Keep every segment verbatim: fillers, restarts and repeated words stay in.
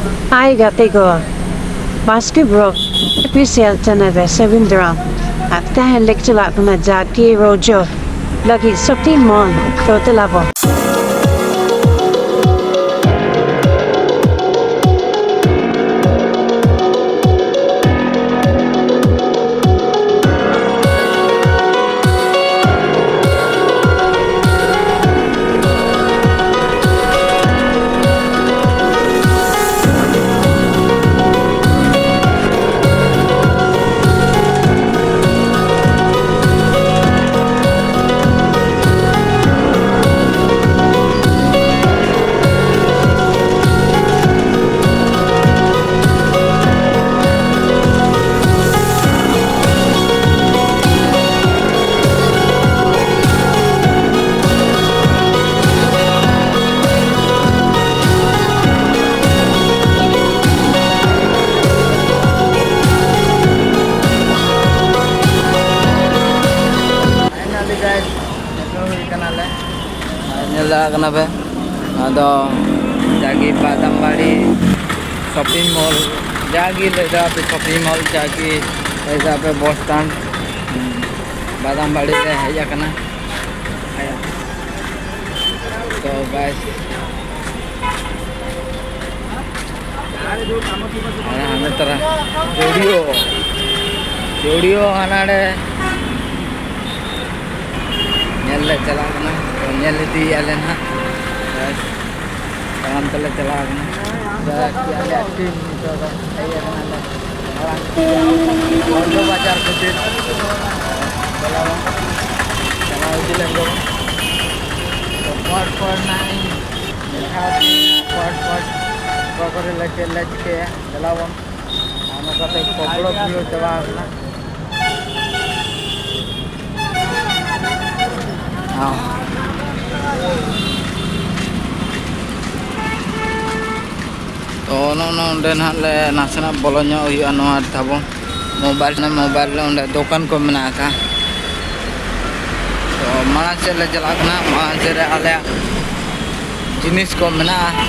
Hi ᱜᱟᱛᱮ ᱠᱚ, ᱵᱟᱥᱠᱮ blog official channel ᱨᱮ ᱥᱟᱹᱜᱩᱱ ᱫᱟᱨᱟᱢ᱾ ᱟᱨ ᱛᱮᱦᱮᱧ ᱞᱮ ᱪᱟᱞᱟᱜ ᱠᱟᱱᱟ ᱡᱟᱜᱮ ᱨᱚᱡᱚ ᱞᱟᱹᱜᱤᱫ ᱥᱚᱯᱤᱝ ᱢᱚᱞ᱾ ᱛᱚ ᱫᱮᱞᱟ ᱵᱚᱱ᱾ Finally guys, ᱥᱮᱴᱮᱨ ᱦᱩᱭ ᱠᱟᱱᱟᱞᱮ᱾ ᱟᱨ ᱧᱮᱞ ᱫᱟᱲᱮᱭᱟᱜ ᱠᱟᱱᱟ ᱯᱮ, ᱱᱚᱣᱟ ᱫᱚ ᱡᱟᱜᱮ ᱵᱟᱫᱟᱢ ᱵᱟᱲᱤ ᱥᱚᱯᱤᱝ ᱢᱚᱞ, ᱡᱟᱜᱮ ᱞᱟᱹᱭ ᱫᱟ ᱯᱮ ᱥᱚᱯᱤᱝ ᱢᱚᱞ, ᱡᱟᱜᱮ ᱞᱟᱹᱭ ᱫᱟ ᱯᱮ ᱵᱚᱥ ᱥᱴᱮᱱᱰ᱾ ᱵᱟᱫᱟᱢ ᱵᱟᱲᱤ ᱞᱮ ᱦᱮᱡ ᱟᱠᱟᱱᱟ᱾ ᱛᱚ ᱜᱟᱭᱥ, ᱟᱨ ᱦᱟᱱᱮ ᱛᱟᱨᱟ ᱡᱳᱰᱤᱭᱳ, ᱡᱳᱰᱤᱭᱳ ᱦᱟᱱᱟᱲᱮ ᱧᱮᱞ ᱞᱮ ᱪᱟᱞᱟᱜ ᱠᱟᱱᱟ᱾ ᱛᱚ ᱧᱮᱞ ᱤᱫᱤᱭᱮᱫᱼᱟ ᱞᱮ ᱱᱟᱦᱟᱜ᱾ ᱛᱟᱲᱟᱢ ᱛᱮᱞᱮ ᱪᱟᱞᱟᱣ ᱠᱟᱱᱟ᱾ ᱡᱟᱦᱟᱸ ᱠᱤ ᱟᱞᱮᱭᱟᱜ ᱴᱤᱢ ᱱᱤᱛᱚᱜ ᱫᱚ ᱦᱮᱡ ᱟᱠᱟᱱᱟᱞᱮ ᱢᱟᱨᱟᱝ ᱵᱚᱱᱫᱚ ᱵᱟᱡᱟᱨ ᱠᱷᱟᱹᱛᱤᱨ᱾ ᱪᱟᱞᱟᱣ ᱪᱟᱞᱟᱣ ᱤᱫᱤ ᱞᱮᱱ ᱜᱮᱵᱚᱱ᱾ ᱛᱚ ᱯᱚᱨ ᱯᱚᱨ ᱱᱟᱜ ᱤᱧ ᱫᱮᱠᱷᱟᱣ ᱯᱚᱨ ᱯᱚᱨ ᱚᱠᱟ ᱠᱚᱨᱮ ᱞᱮ ᱪᱮᱫ ᱞᱮ ᱪᱤᱠᱟᱹᱭᱟ᱾ ᱪᱟᱞᱟᱣ ᱵᱚᱱ᱾ ᱟᱨ ᱱᱚᱝᱠᱟ ᱛᱮ ᱠᱚᱯᱲᱚ ᱵᱷᱤᱲ ᱪᱟᱵᱟ ᱟᱠᱟᱱᱟ᱾ ᱛᱚ ᱱᱚᱜᱼᱚ ᱱᱚᱰᱮ ᱱᱟᱦᱟᱜ ᱞᱮ ᱱᱟᱥᱮᱱᱟᱜ ᱵᱚᱞᱚ ᱧᱚᱜ ᱦᱩᱭᱩᱜᱼᱟ ᱱᱚᱣᱟ ᱛᱟᱵᱚᱱ ᱢᱳᱵᱟᱭᱤᱞ, ᱢᱳᱵᱟᱭᱤᱞ ᱨᱮ ᱚᱸᱰᱮ ᱫᱚᱠᱟᱱ ᱠᱚ ᱢᱮᱱᱟᱜ ᱟᱠᱟᱫᱼᱟ᱾ ᱛᱚ ᱢᱟᱲᱟᱝ ᱥᱮᱫ ᱞᱮ ᱪᱟᱞᱟᱜ ᱠᱟᱱᱟ, ᱢᱟᱲᱟᱝ ᱥᱮᱫ ᱨᱮ ᱟᱞᱮᱭᱟᱜ ᱡᱤᱱᱤᱥ ᱠᱚ ᱢᱮᱱᱟᱜᱼᱟ᱾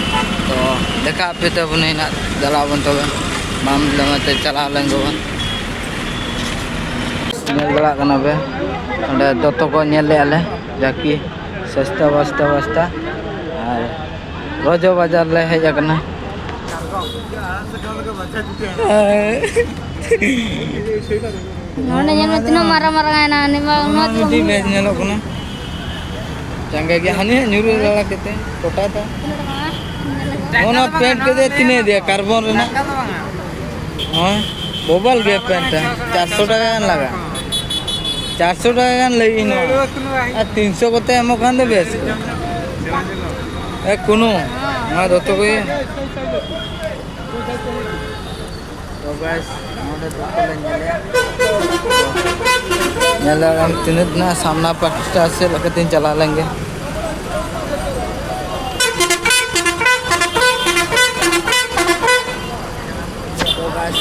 ᱛᱚ ᱫᱮᱠᱷᱟ ᱟᱯᱮ ᱛᱟᱵᱚᱱᱟᱹᱧ ᱱᱟᱜ, ᱪᱟᱞᱟᱣ ᱵᱚᱱ ᱛᱚᱵᱮ᱾ ᱵᱟᱢ ᱞᱟᱹᱭ ᱛᱮ ᱪᱟᱞᱟᱣ ᱞᱮᱱ ᱜᱮᱵᱚᱱ᱾ ᱧᱮᱞ ᱫᱟᱲᱮᱭᱟᱜ ᱠᱟᱱᱟ ᱯᱮ, ᱚᱸᱰᱮ ᱫᱚᱛᱚ ᱠᱚ ᱧᱮᱞ ᱞᱮᱜᱼᱟ ᱞᱮ, ᱡᱟᱠᱤ ᱥᱚᱥᱛᱟ ᱵᱚᱥᱛᱟ ᱵᱚᱥᱛᱟ᱾ ᱟᱨ ᱨᱚᱡᱚ ᱵᱟᱡᱟᱨ ᱞᱮ ᱦᱮᱡ ᱟᱠᱟᱱᱟ᱾ ᱱᱚᱰᱮ ᱧᱮᱞ ᱢᱮ, ᱛᱤᱱᱟᱹᱜ ᱢᱟᱨᱟᱝ ᱢᱟᱨᱟᱝ ᱟᱭᱱᱟ, ᱱᱤᱢᱟ ᱱᱚᱣᱟ ᱱᱚᱣᱟ ᱫᱚ ᱢᱤᱫᱴᱤᱡ ᱵᱮᱥ ᱧᱮᱞᱚᱜ ᱠᱟᱱᱟ᱾ ᱪᱟᱸᱜᱟ ᱜᱮ, ᱦᱟᱹᱱᱤᱭᱟᱜ ᱧᱩᱨᱩ ᱞᱟᱲᱟ ᱠᱟᱛᱮ ᱠᱚᱴᱟ ᱛᱟ᱾ ᱛᱤᱱᱟᱹᱜ ᱴᱟᱠᱟ? ᱚᱱᱟ ᱯᱮᱱᱴ ᱠᱚᱫᱚ ᱛᱤᱱᱟᱹᱜ ᱤᱫᱤᱭᱟ, ᱠᱟᱨᱵᱚᱱ ᱨᱮᱱᱟᱜ? ᱦᱳᱭ, ᱵᱳᱵᱟᱞ ᱜᱮ ᱯᱮᱱᱴ, ᱪᱟᱨᱥᱚ ᱴᱟᱠᱟ ᱜᱟᱱ ᱞᱟᱜᱟᱜᱼᱟ᱾ ᱪᱟᱨᱥᱚ ᱴᱟᱠᱟ ᱜᱟᱱ ᱞᱟᱹᱭ ᱤᱧ ᱱᱚᱣᱟ, ᱟᱨ ᱛᱤᱱᱥᱚ ᱠᱚᱛᱮ ᱮᱢᱚᱜ ᱠᱷᱟᱱ ᱫᱚ ᱵᱮᱥ ᱠᱚ᱾ ᱮ ᱠᱩᱱᱩ, ᱱᱚᱣᱟ ᱫᱚᱛᱚ ᱠᱚ ᱤᱭᱟᱹ᱾ ᱛᱚ ᱜᱟᱭᱥ, ᱱᱚᱰᱮ ᱫᱚᱛᱚ ᱞᱮ ᱧᱮᱞᱮᱜᱼᱟ᱾ ᱧᱮᱞ ᱫᱟᱲᱮᱭᱟᱜ ᱟᱢ ᱛᱤᱱᱟᱹᱜ ᱫᱤᱱᱟᱜ ᱥᱟᱢᱱᱟ ᱯᱟᱦᱴᱟ ᱥᱮᱫ ᱞᱮᱠᱟᱛᱤᱧ ᱪᱟᱞᱟᱣ ᱞᱮᱱ ᱜᱮ᱾ ᱛᱚ ᱜᱟᱭᱥ,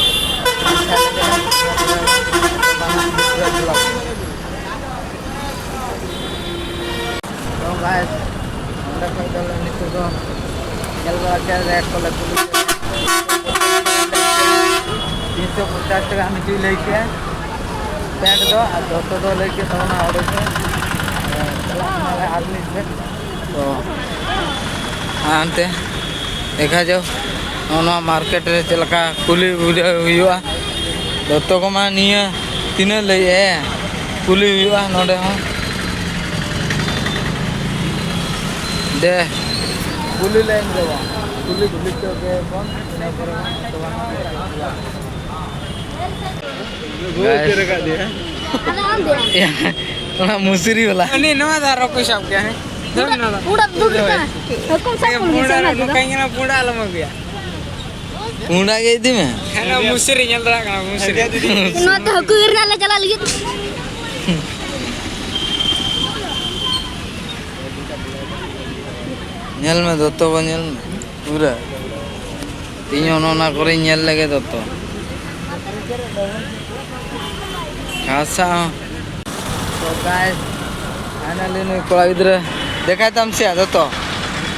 ᱛᱚ ᱜᱟᱭᱥ, ᱚᱸᱰᱮ ᱠᱷᱚᱡ ᱫᱚ ᱱᱤᱛᱚᱜ ᱫᱚ ᱧᱮᱞ ᱵᱟᱲᱟ ᱠᱮᱫ ᱨᱮᱴ ᱠᱚᱞᱮ ᱠᱩᱞᱤ ᱠᱮᱫᱟ᱾ ᱛᱤᱱᱥᱚ ᱯᱚᱧᱪᱟᱥ ᱴᱟᱠᱟ ᱢᱤᱫᱴᱤᱡ ᱞᱟᱹᱭ ᱠᱮᱫᱼᱟ ᱯᱮᱱᱴ ᱫᱚ, ᱟᱨ ᱫᱚᱛᱚ ᱫᱚ ᱞᱟᱹᱭ ᱠᱮᱫ ᱛᱟᱵᱚᱱᱟ ᱚᱸᱰᱮ ᱫᱚ᱾ ᱪᱟᱞᱟᱜ ᱠᱟᱱᱟᱞᱮ ᱟᱨ ᱢᱤᱫ ᱴᱷᱮᱱ᱾ ᱛᱚ ᱦᱟᱱᱛᱮ ᱫᱮᱠᱷᱟ ᱡᱟᱣ, ᱱᱚᱜᱼᱚ ᱱᱚᱣᱟ ᱢᱟᱨᱠᱮᱴ ᱨᱮ ᱪᱮᱫ ᱞᱮᱠᱟ ᱠᱩᱞᱤ ᱵᱩᱡᱷᱟᱹᱣ ᱦᱩᱭᱩᱜᱼᱟ᱾ ᱫᱚᱛᱚ ᱠᱚᱢᱟ ᱱᱤᱭᱟᱹ ᱛᱤᱱᱟᱹᱜ ᱞᱟᱹᱭᱮᱫᱼᱟ, ᱠᱩᱞᱤ ᱦᱩᱭᱩᱜᱼᱟ ᱱᱚᱰᱮ ᱦᱚᱸ᱾ ᱫᱮ, ᱠᱩᱞᱤ ᱞᱮᱢ ᱫᱚ ᱵᱟᱝ, ᱠᱩᱞᱤ ᱠᱩᱞᱤ ᱛᱮᱜᱮ ᱵᱚᱱ, ᱤᱱᱟᱹ ᱯᱚᱨᱮ ᱵᱚᱱ ᱫᱚᱠᱟᱱ ᱦᱚᱸ ᱵᱚᱱ ᱪᱟᱞᱟᱜᱼᱟ᱾ ᱚᱱᱟ ᱢᱩᱥᱨᱤ ᱵᱟᱞᱟ᱾ ᱩᱱᱤ ᱱᱚᱣᱟ ᱫᱚ ᱟᱨ ᱚᱠᱚᱭ ᱥᱟᱵ ᱠᱮᱭᱟ, ᱦᱮᱸ? ᱫᱷᱚᱨ ᱱᱚᱣᱟ ᱫᱚ᱾ ᱯᱩᱸᱰᱟᱜ ᱫᱩᱲᱩᱵ ᱠᱟᱱᱟ᱾ ᱦᱟᱹᱠᱩᱢ ᱥᱟᱵ ᱠᱚ ᱜᱮᱥᱮ ᱯᱩᱸᱰᱟᱜ ᱚᱱᱟ ᱨᱮ ᱛᱮᱫᱚ? ᱱᱚᱝᱠᱟᱧ ᱠᱟᱱᱟ, ᱯᱩᱸᱰᱟᱜ ᱟᱞᱚᱢ ᱟᱹᱜᱩᱭᱟ᱾ ᱯᱩᱸᱰᱟᱜ ᱜᱮ ᱤᱫᱤ ᱢᱮ᱾ ᱦᱮᱸ, ᱱᱚᱣᱟ ᱢᱩᱥᱨᱤ ᱧᱮᱞ ᱫᱟᱲᱮᱭᱟᱜ ᱠᱟᱱᱟ, ᱢᱩᱥᱨᱤ᱾ ᱱᱚᱣᱟ ᱛᱮ ᱦᱟᱹᱠᱩ ᱜᱮᱨ ᱨᱮᱱᱟᱜ ᱞᱮ ᱪᱟᱞᱟᱜ ᱞᱟᱹᱜᱤᱫ᱾ ᱧᱮᱞ ᱢᱮ, ᱫᱚᱛᱚ ᱠᱚ ᱧᱮᱞ ᱢᱮ ᱯᱩᱨᱟᱹ᱾ ᱤᱧ ᱚᱱ ᱚᱱᱟ ᱠᱚᱨᱮᱧ ᱧᱮᱞ ᱞᱮᱜᱮ ᱫᱚᱛᱚ᱾ ᱠᱷᱟᱥᱟ ᱦᱚᱸ᱾ ᱛᱚ ᱜᱟᱭᱥ, ᱯᱷᱟᱭᱱᱟᱞᱤ ᱱᱩᱭ ᱠᱚᱲᱟ ᱜᱤᱫᱽᱨᱟᱹ ᱫᱮᱠᱷᱟᱭ ᱛᱟᱢ ᱥᱮ ᱫᱚᱛᱚ᱾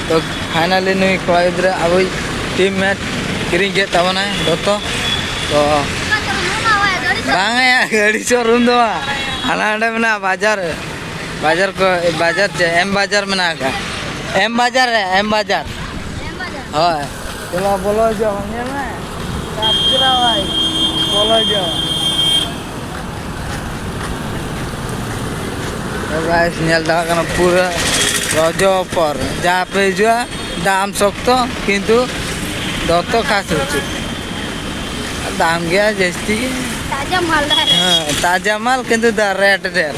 ᱛᱚ, finally ᱱᱩᱭ ᱠᱚᱲᱟ ᱜᱤᱫᱽᱨᱟᱹ ᱟᱵᱚᱭᱤᱡ teammate ᱠᱤᱨᱤᱧ ᱠᱮᱫ ᱛᱟᱵᱚᱱᱟᱭ ᱫᱚᱛᱚ᱾ ᱛᱚ ᱵᱟᱝ ᱭᱟ, ᱜᱟᱹᱰᱤ showroom ᱫᱚ ᱵᱟᱝ, ᱦᱟᱱᱟ ᱦᱟᱸᱰᱮ ᱢᱮᱱᱟᱜᱼᱟ ᱵᱟᱡᱟᱨ᱾ ᱵᱟᱡᱟᱨ ᱠᱚ, ᱵᱟᱡᱟᱨ ᱪᱮᱫ, ᱮᱢ ᱵᱟᱡᱟᱨ ᱢᱮᱱᱟᱜ ᱟᱠᱟᱫ᱾ ᱮᱢ ᱵᱟᱡᱟᱨ ᱨᱮ, ᱮᱢ ᱵᱟᱡᱟᱨ᱾ ᱦᱳᱭ᱾ ᱪᱚᱞᱚ ᱵᱚᱞᱚ ᱦᱤᱡᱩᱜ ᱟᱵᱚᱱ, ᱧᱮᱞ ᱢᱮ᱾ ᱥᱟᱛᱨᱟ ᱵᱷᱟᱭ, ᱵᱚᱞᱚ ᱦᱤᱡᱩᱜ ᱟᱵᱚᱱ᱾ ᱛᱚ guys, ᱧᱮᱞ ᱫᱟᱲᱮᱭᱟᱜ ᱠᱟᱱᱟ ᱯᱩᱨᱟᱹ ᱨᱚᱡᱚ offer᱾ ᱡᱟᱦᱟᱸ ᱯᱮ ᱦᱤᱡᱩᱜᱼᱟ, ᱫᱟᱢ ᱥᱚᱠᱛᱚ, ᱠᱤᱱᱛᱩ ᱫᱚᱛᱚ ᱠᱷᱟᱥ ᱩᱪᱤᱛ᱾ ᱫᱟᱢ ᱜᱮᱭᱟ ᱡᱟᱹᱥᱛᱤ ᱜᱮ᱾ ᱛᱟᱡᱟ ᱢᱟᱞ ᱰᱷᱮᱨ᱾ ᱦᱮᱸ, ᱛᱟᱡᱟ ᱢᱟᱞ, ᱠᱤᱱᱛᱩ ᱫᱟ rate ᱰᱷᱮᱨ᱾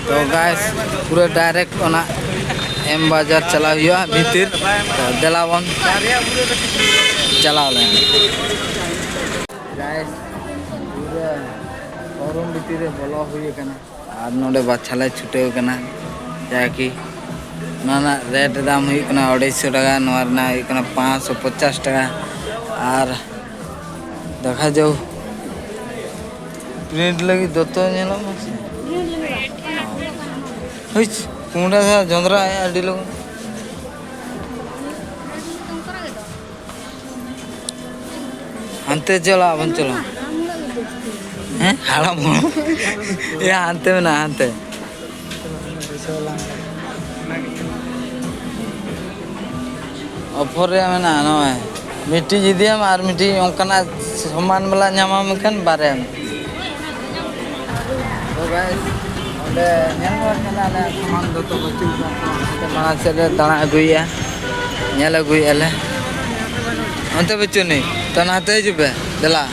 ᱛᱚ guys, ᱯᱩᱨᱟᱹ direct ᱚᱱᱟ ᱮᱢ ᱵᱟᱡᱟᱨ ᱪᱟᱞᱟᱣ ᱦᱩᱭᱩᱜᱼᱟ ᱵᱷᱤᱛᱤᱨ᱾ ᱛᱚ ᱫᱮᱞᱟ ᱵᱚᱱ ᱪᱟᱞᱟᱣ ᱞᱮᱱ᱾ Guys, ᱯᱩᱨᱟᱹ showroom ᱵᱷᱤᱛᱤᱨ ᱨᱮ ᱵᱚᱞᱚ ᱦᱩᱭ ᱟᱠᱟᱱᱟ᱾ ᱟᱨ ᱱᱚᱰᱮ ᱵᱟᱪᱷᱟ ᱞᱮ ᱪᱷᱩᱴᱟᱹᱣ ᱠᱟᱱᱟ, ᱡᱟᱦᱟᱸ ᱠᱤ ᱱᱚᱣᱟ ᱨᱮᱱᱟᱜ rate ᱫᱟᱢ ᱦᱩᱭᱩᱜ ᱠᱟᱱᱟ ᱟᱹᱲᱟᱹᱭᱥᱚ ᱴᱟᱠᱟ, ᱱᱚᱣᱟ ᱨᱮᱱᱟᱜ ᱦᱩᱭᱩᱜ ᱠᱟᱱᱟ ᱯᱟᱸᱪᱥᱚ ᱯᱚᱪᱟᱥ ᱴᱟᱠᱟ᱾ ᱟᱨ ᱫᱮᱠᱷᱟ ᱡᱟᱣ, print ᱞᱟᱹᱜᱤᱫ ᱫᱚᱛᱚ ᱧᱮᱞᱚᱜ ᱢᱟ ᱥᱮ᱾ ᱦᱩᱭ, ᱯᱩᱸᱰᱟ ᱥᱮ ᱡᱚᱸᱫᱽᱨᱟ ᱟᱹᱰᱤ ᱞᱚᱜᱚᱱ᱾ ᱦᱟᱱᱛᱮ ᱪᱟᱞᱟᱜ ᱟᱵᱚᱱ, ᱪᱚᱞᱚ᱾ ᱦᱮᱸ, ᱦᱟᱲᱟᱢ ᱦᱚᱲ᱾ ᱮᱭᱟ, ᱦᱟᱱᱛᱮ ᱢᱮᱱᱟᱜᱼᱟ, ᱦᱟᱱᱛᱮ᱾ Offer ᱨᱮᱭᱟᱜ ᱢᱮᱱᱟᱜᱼᱟ ᱱᱚᱜᱼᱚᱭ, ᱢᱤᱫᱴᱤᱡ ᱤᱫᱤᱭᱟᱢ ᱟᱨ ᱢᱤᱫᱴᱤᱡ ᱚᱱᱠᱟᱱᱟᱜ ᱥᱚᱢᱟᱱ ᱵᱟᱞᱟ ᱧᱟᱢᱟᱢ ᱮᱱᱠᱷᱟᱱ ᱵᱟᱨᱭᱟ᱾ ᱛᱚ guys, ᱚᱸᱰᱮ ᱧᱮᱞ ᱵᱟᱲᱟ ᱠᱮᱫᱟ ᱞᱮ ᱥᱟᱢᱟᱱ ᱡᱚᱛᱚ ᱵᱟᱹᱪᱩᱜ ᱠᱟᱜ ᱠᱚᱣᱟ᱾ ᱚᱱᱛᱮ ᱢᱟᱲᱟᱝ ᱥᱮᱫ ᱞᱮ ᱫᱟᱬᱟ ᱟᱹᱜᱩᱭᱮᱫᱼᱟ, ᱧᱮᱞ ᱟᱹᱜᱩᱭᱮᱫᱼᱟ ᱞᱮ᱾ ᱚᱱᱛᱮ ᱵᱟᱹᱪᱩᱜ ᱟᱹᱱᱤᱡ, ᱛᱚ ᱱᱟᱛᱮ ᱦᱤᱡᱩᱜ ᱯᱮ, ᱫᱮᱞᱟ᱾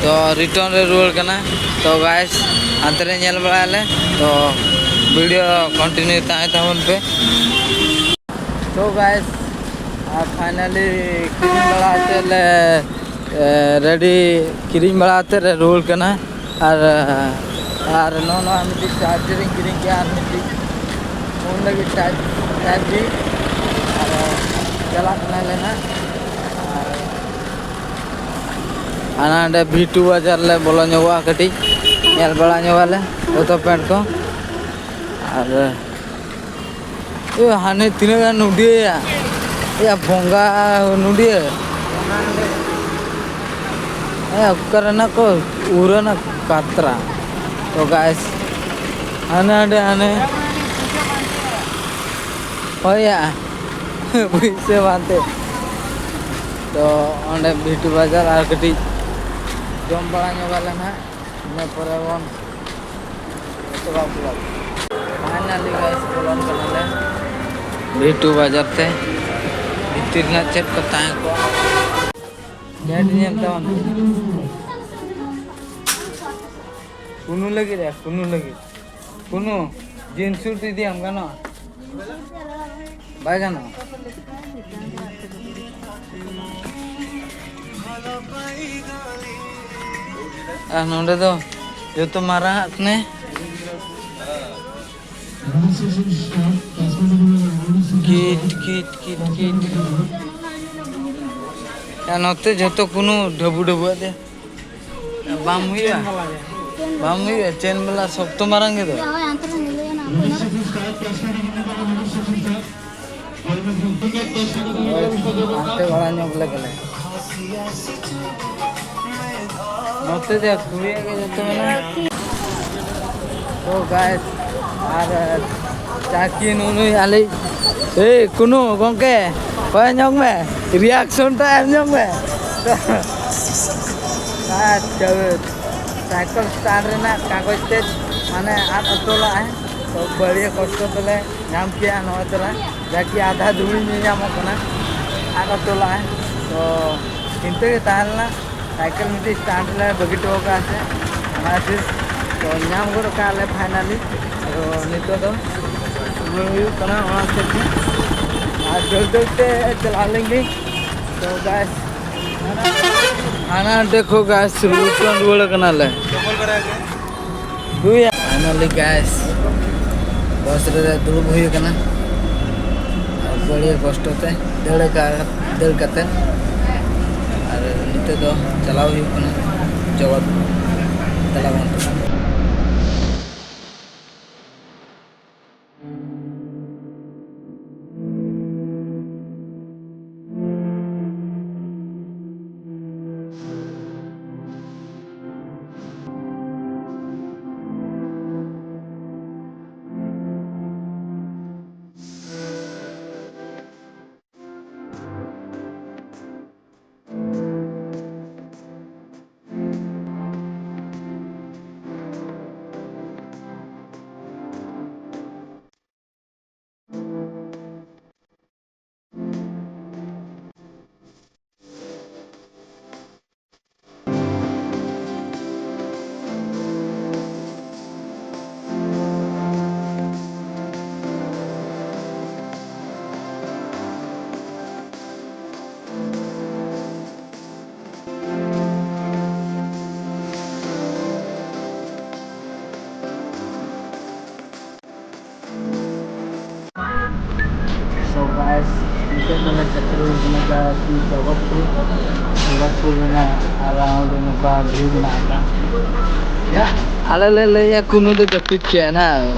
ᱛᱚ return ᱨᱮ ᱨᱩᱣᱟᱹᱲ ᱠᱟᱱᱟ᱾ ᱛᱚ guys, ᱦᱟᱱᱛᱮ ᱨᱮ ᱧᱮᱞ ᱵᱟᱲᱟᱭᱟᱞᱮ, ᱛᱚ video continue ᱛᱟᱦᱮᱸ ᱛᱟᱵᱚᱱ ᱯᱮ᱾ ᱛᱚ guys, ᱟᱨ finally ᱠᱤᱨᱤᱧ ᱵᱟᱲᱟ ᱠᱟᱛᱮᱫ ᱞᱮ, ᱮ, ready, ᱠᱤᱨᱤᱧ ᱵᱟᱲᱟ ᱠᱟᱛᱮᱫ ᱞᱮ ᱨᱩᱣᱟᱹᱲ ᱠᱟᱱᱟ᱾ ᱟᱨ, ᱟᱨ ᱱᱚᱜᱼᱚ ᱱᱚᱣᱟ ᱢᱤᱫᱴᱤᱡ charger ᱤᱧ ᱠᱤᱨᱤᱧ ᱠᱮᱜᱼᱟ, ᱟᱨ ᱢᱤᱫᱴᱤᱡ phone ᱞᱟᱹᱜᱤᱫ charge, charge ᱜᱮ᱾ ᱟᱨ ᱪᱟᱞᱟᱜ ᱠᱟᱱᱟᱞᱮ ᱱᱟᱦᱟᱜ᱾ ᱟᱨ ᱦᱟᱱᱟ ᱱᱟᱰᱮ ᱵᱷᱤᱴᱩ ᱵᱟᱡᱟᱨ ᱞᱮ ᱵᱚᱞᱚ ᱧᱚᱜᱚᱜᱼᱟ, ᱠᱟᱹᱴᱤᱡ ᱧᱮᱞ ᱵᱟᱲᱟ ᱧᱚᱜᱟᱞᱮ ᱫᱚᱛᱚ ᱯᱮᱱᱴ ᱠᱚ᱾ ᱟᱨ ᱮ, ᱦᱟᱱᱮ ᱛᱤᱱᱟᱹᱜ ᱜᱟᱱ ᱱᱩᱰᱤᱭᱟᱹᱭᱟ᱾ ᱮᱭᱟ ᱵᱚᱸᱜᱟ ᱱᱩᱰᱤᱭᱟᱹ᱾ ᱮ, ᱚᱠᱟ ᱨᱮᱱᱟᱜ ᱠᱚ ᱩᱨᱟᱹᱱᱟ ᱠᱟᱛᱨᱟ᱾ ᱛᱚ ᱜᱟᱭᱥ, ᱦᱟᱱᱮ ᱦᱟᱸᱰᱮ ᱦᱟᱱᱮ᱾ ᱦᱳᱭ ᱭᱟ᱾ ᱯᱩᱭᱥᱟᱹ ᱵᱟᱝᱛᱮ᱾ ᱛᱚ ᱚᱸᱰᱮ ᱵᱷᱤᱴᱩ ᱵᱟᱡᱟᱨ ᱟᱨ ᱠᱟᱹᱴᱤᱡ ᱡᱚᱢ ᱵᱟᱲᱟ ᱧᱚᱜᱟᱞᱮ ᱱᱟᱦᱟᱜ᱾ ᱤᱱᱟᱹ ᱯᱚᱨᱮ ᱵᱚᱱ ᱮᱛᱚᱦᱚᱵ vlog᱾ Finally guys, ᱵᱚᱞᱚᱱ ᱠᱟᱱᱟᱞᱮ ᱵᱷᱤᱴᱩ ᱵᱟᱡᱟᱨ ᱛᱮ᱾ ᱵᱷᱤᱛᱤᱨ ᱨᱮᱱᱟᱜ ᱪᱮᱫ ᱠᱚ ᱛᱟᱦᱮᱸ ᱠᱚᱜᱼᱟ᱾ ᱧᱮᱞ ᱧᱮᱞ ᱛᱟᱵᱚᱱ᱾ ᱠᱩᱱᱩ ᱞᱟᱹᱜᱤᱫ ᱨᱮ, ᱠᱩᱱᱩ ᱞᱟᱹᱜᱤᱫ᱾ ᱠᱩᱱᱩ jeans suit ᱤᱫᱤᱭᱟᱢ ᱜᱟᱱᱚᱜᱼᱟ? ᱵᱟᱭ ᱜᱟᱱᱚᱜᱼᱟ᱾ ᱟᱨ ᱱᱚᱰᱮ ᱫᱚ ᱡᱚᱛᱚ ᱢᱟᱨᱟᱝ ᱟᱜ ᱠᱟᱱᱟᱭ᱾ ᱠᱤᱴ, ᱠᱤᱴ, ᱠᱤᱴ, ᱠᱤᱴ᱾ ᱟᱨ ᱱᱚᱛᱮ ᱡᱚᱛᱚ ᱠᱩᱱᱩ ᱰᱷᱟᱹᱵᱩ ᱰᱷᱟᱹᱵᱩ ᱟᱜ ᱛᱮ᱾ ᱵᱟᱢ ᱦᱩᱭᱩᱜᱼᱟ? ᱵᱟᱢ ᱦᱩᱭᱩᱜᱼᱟ? ᱪᱮᱱ ᱵᱟᱞᱟ ᱥᱚᱠᱛᱚ ᱢᱟᱨᱟᱝ ᱜᱮᱫᱚ᱾ ᱦᱟᱱᱛᱮ ᱵᱟᱲᱟ ᱧᱚᱜ ᱞᱮ ᱜᱮᱞᱮ᱾ ᱱᱚᱛᱮ ᱫᱚ ᱠᱩᱲᱤᱭᱟᱜ ᱜᱮ ᱡᱚᱛᱚ ᱢᱮᱱᱟᱜᱼᱟ᱾ ᱛᱚ guys, ᱟᱨ ᱪᱟᱠᱤ ᱱᱩᱱᱩᱭ ᱟᱞᱮ, ᱮᱭ ᱠᱩᱱᱩ ᱜᱚᱝᱠᱮ, ᱠᱚᱭ ᱧᱚᱜ ᱢᱮ, reaction ᱴᱟ ᱮᱢ ᱧᱚᱜ ᱢᱮ᱾ ᱛᱚ, ᱟᱨ ᱪᱟᱹᱣ-, ᱥᱟᱭᱠᱮᱞ ᱥᱴᱟᱨᱴ ᱨᱮᱱᱟᱜ ᱠᱟᱜᱚᱡᱽ ᱛᱮ ᱢᱟᱱᱮ ᱟᱫ ᱦᱚᱴᱚ ᱞᱟᱜᱼᱟᱭ᱾ ᱛᱚ ᱵᱟᱹᱲᱤᱡ ᱠᱚᱥᱴᱚ ᱛᱮᱞᱮ ᱧᱟᱢ ᱠᱮᱜᱼᱟ ᱱᱚᱜᱼᱚᱭ ᱛᱚᱨᱟ, ᱡᱟᱠᱤ ᱟᱫᱷᱟ ᱫᱷᱩᱲᱤ ᱧᱮᱞ ᱧᱟᱢᱚᱜ ᱠᱟᱱᱟ, ᱟᱫ ᱦᱚᱴᱚ ᱞᱟᱜᱼᱟᱭ᱾ ᱛᱚ ᱪᱤᱱᱛᱟᱹ ᱜᱮ ᱛᱟᱦᱮᱸ ᱞᱮᱱᱟ, ᱥᱟᱭᱠᱮᱞ ᱢᱤᱫᱴᱤᱡ ᱥᱴᱟᱱᱰ ᱞᱮ ᱵᱟᱹᱜᱤ ᱦᱚᱴᱚ ᱠᱟᱜᱼᱟ ᱥᱮ, ᱚᱱᱟ ᱠᱷᱟᱹᱛᱤᱨ ᱛᱚ ᱧᱟᱢ ᱜᱚᱫ ᱠᱟᱜᱼᱟ ᱞᱮ finally᱾ ᱛᱚ ᱱᱤᱛᱚᱜ ᱫᱚ ᱨᱩᱣᱟᱹᱲ ᱦᱩᱭᱩᱜ ᱠᱟᱱᱟ ᱚᱲᱟᱜ ᱥᱮᱫ ᱜᱮ᱾ ᱟᱨ ᱡᱳᱨ ᱡᱳᱨ ᱛᱮ ᱪᱟᱞᱟᱣ ᱞᱮᱱ ᱜᱮ᱾ ᱛᱚ guys, ᱦᱟᱱᱟ ᱦᱟᱱᱛᱮ ᱠᱷᱚᱱ guys ᱨᱩᱣᱟᱹᱲ ᱠᱟᱱᱟᱞᱮ᱾ ᱫᱩᱭᱟ᱾ Finally guys, ᱵᱟᱥ ᱨᱮ ᱫᱩᱲᱩᱵ ᱦᱩᱭ ᱟᱠᱟᱱᱟ᱾ ᱟᱨ ᱵᱟᱹᱲᱤᱡ ᱠᱚᱥᱴᱚ ᱛᱮ ᱫᱟᱹᱲ ᱠᱟ-, ᱫᱟᱹᱲ ᱠᱟᱛᱮ᱾ ᱟᱨ ᱱᱤᱛᱚᱜ ᱫᱚ ᱪᱟᱞᱟᱣ ᱦᱩᱭᱩᱜ ᱠᱟᱱᱟ ᱡᱚᱜᱚᱛ ᱫᱟᱬᱟᱱ᱾ So guys, ᱱᱤᱛᱚᱜ ᱫᱚᱞᱮ ᱥᱮᱴᱮᱨ ᱦᱩᱭ ᱠᱟᱱᱟ ᱡᱟᱦᱟᱸ ᱠᱤ ᱡᱚᱜᱚᱛᱯᱩᱨ᱾ ᱡᱚᱜᱚᱛᱯᱩᱨ ᱨᱮᱱᱟᱜ around ᱱᱚᱝᱠᱟ view ᱢᱮᱱᱟᱜ ᱟᱠᱟᱫᱟ᱾ ᱟᱞᱮ ᱞᱮ ᱞᱟᱹᱭᱟ ᱠᱩᱱᱩ ᱫᱚ ᱡᱟᱹᱯᱤᱫ ᱠᱮᱫ ᱦᱟᱸᱜ᱾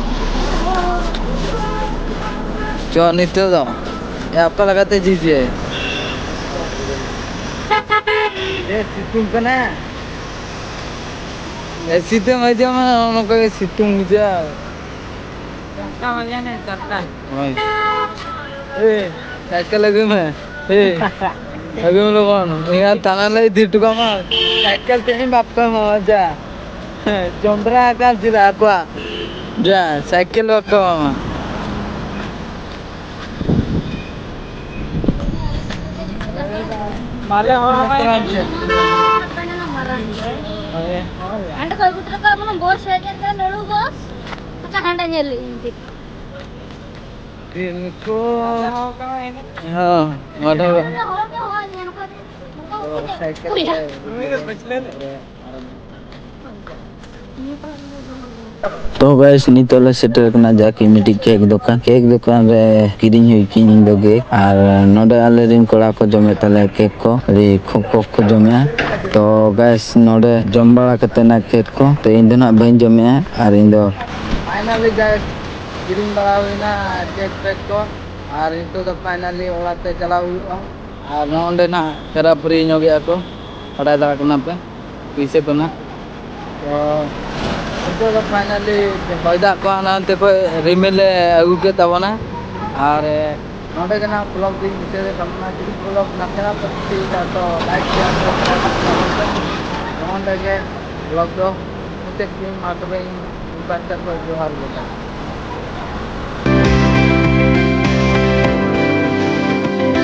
ᱪᱚ ᱱᱤᱛᱚᱜ ᱫᱚ ᱟᱯᱮ ᱞᱮᱠᱟᱛᱮ ᱡᱤᱡᱮ᱾ ᱮ, ᱥᱤᱛᱩᱝ ᱠᱟᱱᱟ᱾ ᱮ, ᱥᱤᱛᱩᱝ ᱦᱤᱡᱩᱜ ᱢᱮ, ᱱᱚᱝᱠᱟ ᱜᱮ ᱥᱤᱛᱩᱝ ᱵᱩᱡᱷᱟᱹᱜᱼᱟ᱾ ᱦᱳᱭ᱾ ᱮ, ᱥᱟᱭᱠᱮᱞ ᱟᱹᱜᱩᱭ ᱢᱮ᱾ ᱮ, ᱟᱹᱜᱩᱭ ᱢᱮ ᱞᱚᱜᱚᱱ᱾ ᱤᱧ ᱟᱨ ᱛᱟᱲᱟᱢ ᱞᱮ ᱤᱫᱤ ᱦᱚᱴᱚ ᱠᱟᱢᱟ᱾ ᱥᱟᱭᱠᱮᱞ ᱛᱮ ᱤᱧ ᱵᱟᱯ ᱠᱚ ᱮᱢᱟᱢᱟ, ᱡᱟ᱾ ᱡᱚᱱᱰᱨᱟ ᱟᱠᱟᱞ ᱪᱮᱫᱟᱜ ᱟᱠᱚᱣᱟᱜ? ᱡᱟ, ᱥᱟᱭᱠᱮᱞ ᱵᱟᱯ ᱠᱚ ᱮᱢᱟᱢᱟ᱾ ᱢᱟᱞᱮ ᱦᱚᱲ ᱦᱚᱸ ᱦᱟᱸᱰᱮ ᱠᱷᱚᱱ ᱟᱹᱜᱩ ᱦᱚᱴᱚ ᱠᱟᱜ ᱵᱚᱱᱟ, ᱵᱚᱥ ᱦᱮᱡ ᱮᱱ ᱠᱷᱟᱱ ᱱᱟᱹᱲᱩ ᱵᱚᱥ᱾ ᱟᱪᱪᱷᱟ, ᱦᱟᱸᱰᱮ ᱧᱮᱞ ᱞᱮᱜ ᱤᱧ ᱴᱷᱤᱠ᱾ ᱫᱤᱱ ᱠᱚ ᱦᱚᱸ, ᱢᱟᱰᱚ᱾ ᱦᱚᱲ ᱜᱮ ᱦᱚᱲ ᱧᱮᱞ ᱠᱚ ᱥᱟᱭᱠᱮᱞ ᱛᱮ᱾ ᱛᱚ ᱜᱟᱭᱥ, ᱱᱤᱛᱚᱜ ᱞᱮ ᱥᱮᱴᱮᱨ ᱠᱟᱱᱟ ᱡᱟᱠᱤ ᱢᱤᱫᱴᱤᱡ ᱠᱮᱠ ᱫᱚᱠᱟᱱ᱾ ᱠᱮᱠ ᱫᱚᱠᱟᱱ ᱨᱮ ᱠᱤᱨᱤᱧ ᱦᱩᱭ ᱠᱤᱧ ᱤᱧ ᱫᱚ ᱠᱮᱠ, ᱟᱨ ᱱᱚᱰᱮ ᱟᱞᱮ ᱨᱮᱱ ᱠᱚᱲᱟ ᱠᱚ ᱡᱚᱢᱮᱫ ᱛᱟᱞᱮᱭᱟ ᱠᱮᱠ ᱠᱚ, ᱟᱹᱰᱤ ᱠᱷᱚᱠ ᱠᱷᱚᱠ ᱠᱚ ᱡᱚᱢᱮᱜᱼᱟ᱾ ᱛᱚ ᱜᱟᱭᱥ, ᱱᱚᱰᱮ ᱡᱚᱢ ᱵᱟᱲᱟ ᱠᱟᱛᱮ ᱱᱟᱜ ᱠᱮᱠ ᱠᱚ, ᱛᱚ ᱤᱧ ᱫᱚ ᱱᱟᱜ ᱵᱟᱹᱧ ᱡᱚᱢᱮᱜᱼᱟ, ᱟᱨ ᱤᱧ ᱫᱚ ᱯᱷᱟᱭᱱᱟᱞᱤ ᱜᱟᱭᱥ, ᱠᱤᱨᱤᱧ ᱵᱟᱲᱟ ᱦᱩᱭᱱᱟ ᱠᱮᱠ ᱯᱮᱠ ᱠᱚ, ᱟᱨ ᱱᱤᱛᱚᱜ ᱫᱚ ᱯᱷᱟᱭᱱᱟᱞᱤ ᱚᱲᱟᱜ ᱛᱮ ᱪᱟᱞᱟᱣ ᱦᱩᱭᱩᱜᱼᱟ᱾ ᱟᱨ ᱱᱚᱜᱼᱚ ᱱᱚᱸᱰᱮ ᱱᱟᱜ ᱯᱮᱲᱟ ᱯᱟᱹᱨᱤ ᱧᱚᱜᱮᱜᱼᱟ ᱠᱚ, ᱵᱟᱲᱟᱭ ᱫᱟᱲᱮᱭᱟᱜ ᱠᱟᱱᱟ ᱯᱮ ᱯᱩᱭᱥᱟᱹ ᱠᱚ ᱱᱟᱜ᱾ ᱛᱚ ᱱᱤᱛᱚᱜ ᱫᱚ ᱯᱷᱟᱭᱱᱟᱞᱤ ᱦᱚᱭ ᱫᱟᱜ ᱠᱚ ᱦᱟᱱᱟ ᱱᱚᱱᱛᱮ ᱠᱷᱚᱡ ᱨᱤᱢᱤᱞ ᱮ ᱟᱹᱜᱩ ᱠᱮᱫ ᱛᱟᱵᱚᱱᱟ᱾ ᱟᱨ ᱱᱚᱸᱰᱮ ᱜᱮ ᱱᱟᱜ ᱵᱞᱚᱜ ᱫᱚᱧ ᱢᱩᱪᱟᱹᱫᱮᱫ ᱛᱟᱵᱚᱱᱟ᱾ ᱡᱩᱫᱤ ᱵᱞᱚᱜ ᱱᱟᱥᱮᱱᱟᱜ ᱯᱮ ᱠᱩᱥᱤᱭᱟᱫᱟ ᱛᱚ ᱞᱟᱭᱤᱠ, ᱥᱮᱭᱟᱨ, ᱥᱟᱵᱥᱠᱨᱟᱭᱤᱵ ᱛᱟᱵᱚᱱ ᱯᱮ᱾ ᱱᱚᱜᱼᱚ ᱱᱚᱸᱰᱮ ᱜᱮ ᱵᱞᱚᱜ ᱫᱚ ᱢᱩᱪᱟᱹᱫ ᱠᱮᱫᱟᱹᱧ᱾ ᱢᱟ ᱛᱚᱵᱮ ᱤᱧ ᱯᱟᱦᱴᱟ ᱠᱷᱚᱡ ᱡᱚᱦᱟᱨ ᱜᱮ᱾